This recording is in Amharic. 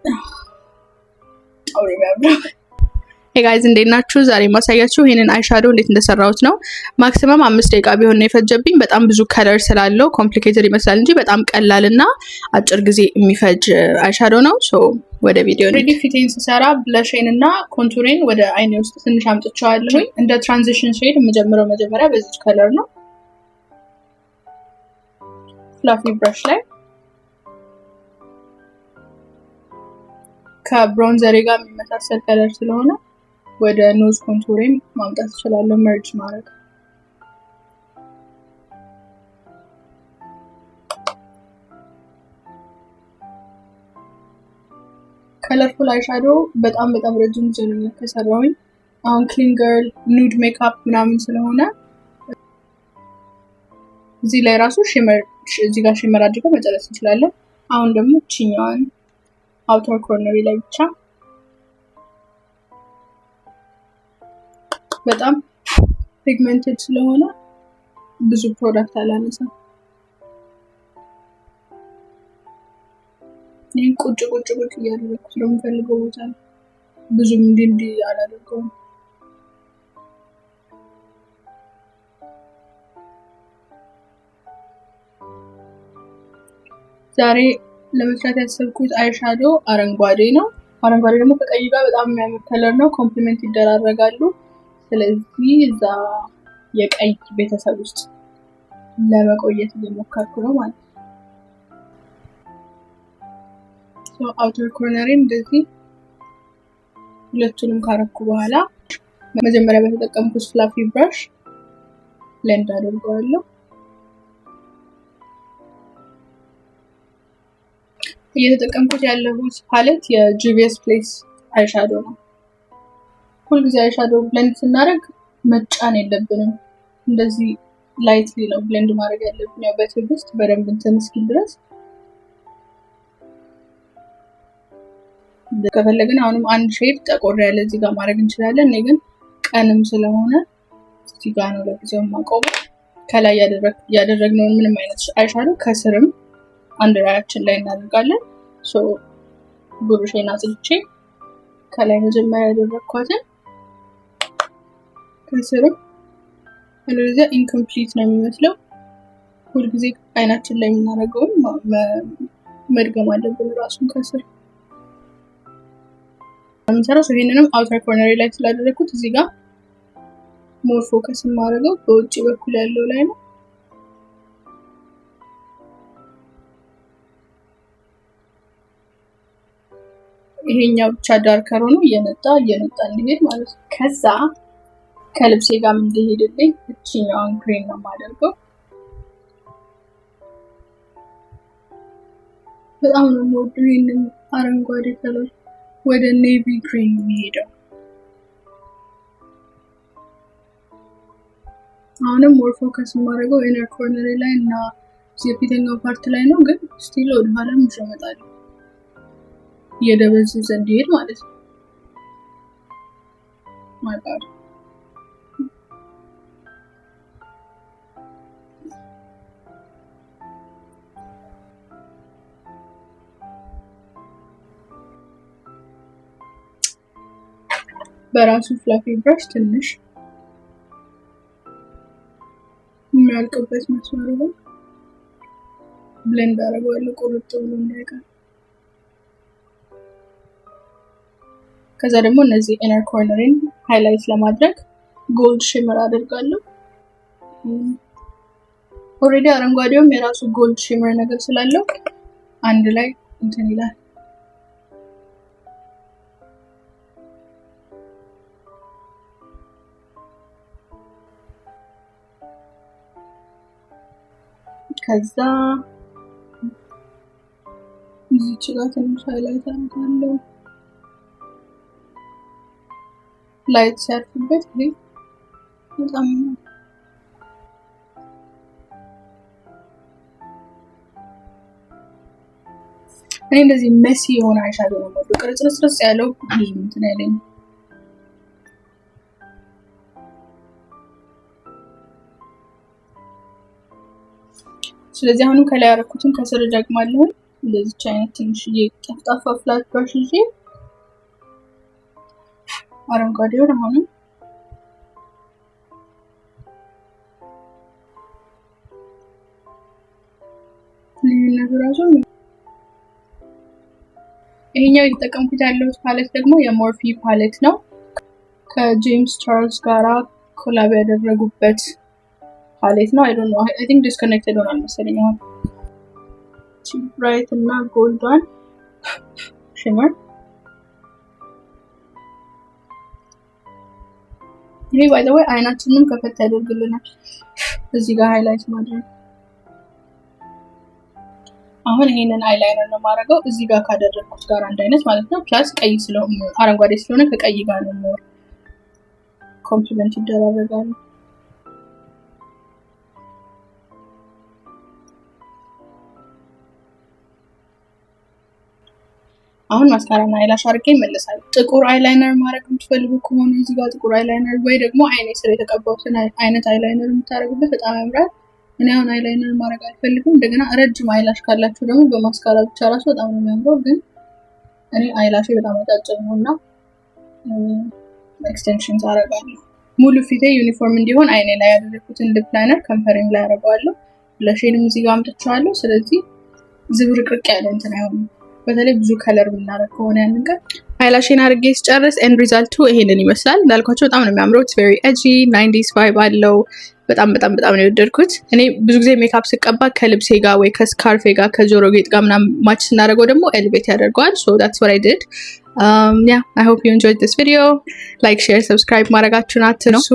በጣም ነው የሚያምረው። Hey guys፣ እንዴት ናችሁ? ዛሬ የማሳያችሁ ይሄንን eyeshadow እንዴት እንደሰራሁት ነው። Maximum 5 ደቂቃ ቢሆን ነው የፈጀብኝ። በጣም ብዙ color ስላለው complicated ይመስላል እንጂ በጣም ቀላል እና አጭር ጊዜ የሚፈጅ eyeshadow ነው። So ወደ ቪዲዮ። Already ፊቴን ስሰራ blush ኤን እና contour ኤን ወደ አይኔ ውስጥ ትንሽ አምጥቼዋለሁኝ። እንደ transition shade የምጀምረው መጀመሪያ በዚች color ነው። Fluffy brush ላይ ከ bronzer ኤ ጋር የሚመሳሰል color ስለሆነ ወደ nose contour ኤም ማምጣት እችላለሁ፣ merge ማድረግ። Colorful eyeshadow በጣም በጣም ረጅም ጊዜ ነው ከሰራሁኝ። አሁን clean girl nude makeup ምናምን ስለሆነ እዚህ ላይ ራሱ shimmer፣ እዚህ ጋር shimmer አድርገን መጨረስ እንችላለን። አሁን ደግሞ ችኛዋን outer corner ላይ ብቻ። በጣም pigmented ስለሆነ ብዙ product አላነሳም። ይህን ቁጭ ቁጭ ቁጭ እያደረግኩ ስለምፈልገው ቦታ ነው። ብዙም እንዲህ እንዲህ አላደርገውም። ዛሬ ለመስራት ያሰብኩት eyeshadow አረንጓዴ ነው። አረንጓዴ ደግሞ ከቀይ ጋር በጣም የሚያምር color ነው። Complement ይደራረጋሉ። ስለዚህ እዛ የቀይ ቤተሰብ ውስጥ ለመቆየት እየሞከርኩ ነው ማለት ነው። Outer corner ኤን እንደዚህ ሁለቱንም ካረኩ በኋላ መጀመሪያ በተጠቀምኩት fluffy brush blend አድርገዋለሁ። እየተጠቀምኩት ያለሁት palette የ Juvia's Place eyeshadow ነው። ሁልጊዜ eyeshadow blend ስናደርግ መጫን የለብንም። እንደዚህ lightly ነው blend ማድረግ ያለብን። ያው በትዕግስት በደንብ እንትን እስኪል ድረስ። ከፈለግን አሁንም አንድ shade ጠቆር ያለ እዚህ ጋር ማድረግ እንችላለን። እኔ ግን ቀንም ስለሆነ እዚህ ጋር ነው ለጊዜው የማቆመው። ከላይ ያደረግነውን ምንም አይነት eyeshadow ከስርም under eye ኣችን ላይ እናደርጋለን። ብሩሼን አጽድቼ ከላይ መጀመሪያ ያደረግኳትን ከስርም፣ አለበለዚያ incomplete ነው የሚመስለው። ሁልጊዜ አይናችን ላይ የምናደርገውን መድገም አለብን ራሱን ከስር የምንሰራው። ይህንንም outer corner ላይ ስላደረግኩት እዚህ ጋር more focus የማደርገው በውጭ በኩል ያለው ላይ ነው። ይሄኛው ብቻ darker ሆኖ እየነጣ እየነጣ እንዲሄድ ማለት ነው። ከዛ ከልብሴ ጋር እንዲሄድልኝ እችኛዋን green ነው የማደርገው። በጣም ነው የምወደው ይህንን አረንጓዴ color፣ ወደ navy green የሚሄደው። አሁንም more focus የማደርገው inner corner ላይ እና የፊተኛው part ላይ ነው፣ ግን still ወደኋላም ይዤ እመጣለሁ እየደበዘዘ እንዲሄድ ማለት ነው። My God፣ በራሱ fluffy brush ትንሽ የሚያልቅበት መስመሩ ላይ blend አደርገዋለሁ ቁርጥ ብሎ እንዳይቀር። ከዛ ደግሞ እነዚህ inner corner ን highlight ለማድረግ gold shimmer አደርጋለሁ። Already አረንጓዴውም የራሱ gold shimmer ነገር ስላለው አንድ ላይ እንትን ይላል። ከዛ እዚች ጋር ትንሽ highlight አደርጋለሁ። Light ሲያርፍበት ይሄ በጣም፣ እኔ እንደዚህ messy የሆነ eyeshadow ነው የምወደው። ቅርጽርጽርጽ ያለው ብዙ እንትን አይለኝም። ስለዚህ አሁንም ከላይ ያደረኩትን ከስር ደግማለሁ። እንደዚች አይነት ትንሽዬ ጠፍጣፋ flat brush ይዤ አረንጓዴውን አሁንም ልዩነቱ ራሱ። ይሄኛው የተጠቀምኩት ያለሁት palette ደግሞ የ Morphe palette ነው። ከ James Charles ጋራ collab ያደረጉበት palette ነው። I don't know, I think disconnected ሆኗል መሰለኝ። አሁን bright እና gold ዷን shimmer። ይሄ by the way አይናችንንም ከፈት ያደርግልናል እዚህ ጋር highlight ማድረግ። አሁን ይሄንን eyeliner ነው የማደርገው፣ እዚህ ጋር ካደረግኩት ጋር አንድ አይነት ማለት ነው። Plus ቀይ ስለሆነ፣ አረንጓዴ ስለሆነ ከቀይ ጋር ነው more complement ይደራረጋሉ። አሁን mascara ና eyelash አድርጌ እመለሳለሁ። ጥቁር eyeliner ማድረግ የምትፈልጉ ከሆነ እዚህ ጋር ጥቁር eyeliner ወይ ደግሞ አይኔ ስር የተቀባሁትን አይነት eyeliner የምታደርጉበት በጣም ያምራል። እኔ አሁን eyeliner ማድረግ አልፈልግም። እንደገና ረጅም eyelash ካላችሁ ደግሞ በ mascara ብቻ ራሱ በጣም ነው የሚያምረው። ግን እኔ eyelash ኤ በጣም አጫጭር ነው እና extensions አደርጋለሁ። ሙሉ ፊቴ ዩኒፎርም እንዲሆን አይኔ ላይ ያደረግኩትን lip liner ከንፈሬም ላይ አደርገዋለሁ። Blush ኤንም እዚህ ጋር አምጥቼዋለሁ። ስለዚህ ዝብርቅርቅ ያለ እንትን አይሆንም። በተለይ ብዙ color የምናደርግ ከሆነ ያንን ጋር eyelash ኤን አድርጌ ስጨርስ end result ኡ ይሄንን ይመስላል። እንዳልኳቸው በጣም ነው የሚያምረው። It's very edgy 90s vibe አለው። በጣም በጣም በጣም ነው የወደድኩት። እኔ ብዙ ጊዜ ሜካፕ ስቀባ ከልብሴ ጋር ወይ ከ scarf ኤ ጋር፣ ከጆሮ ጌጥ ጋር ምናምን match ስናደርገው ደግሞ elevate ያደርገዋል። So that's what I did. Yeah, I hope you enjoyed this video. Like, share, subscribe ማድረጋችሁን አትርሱ።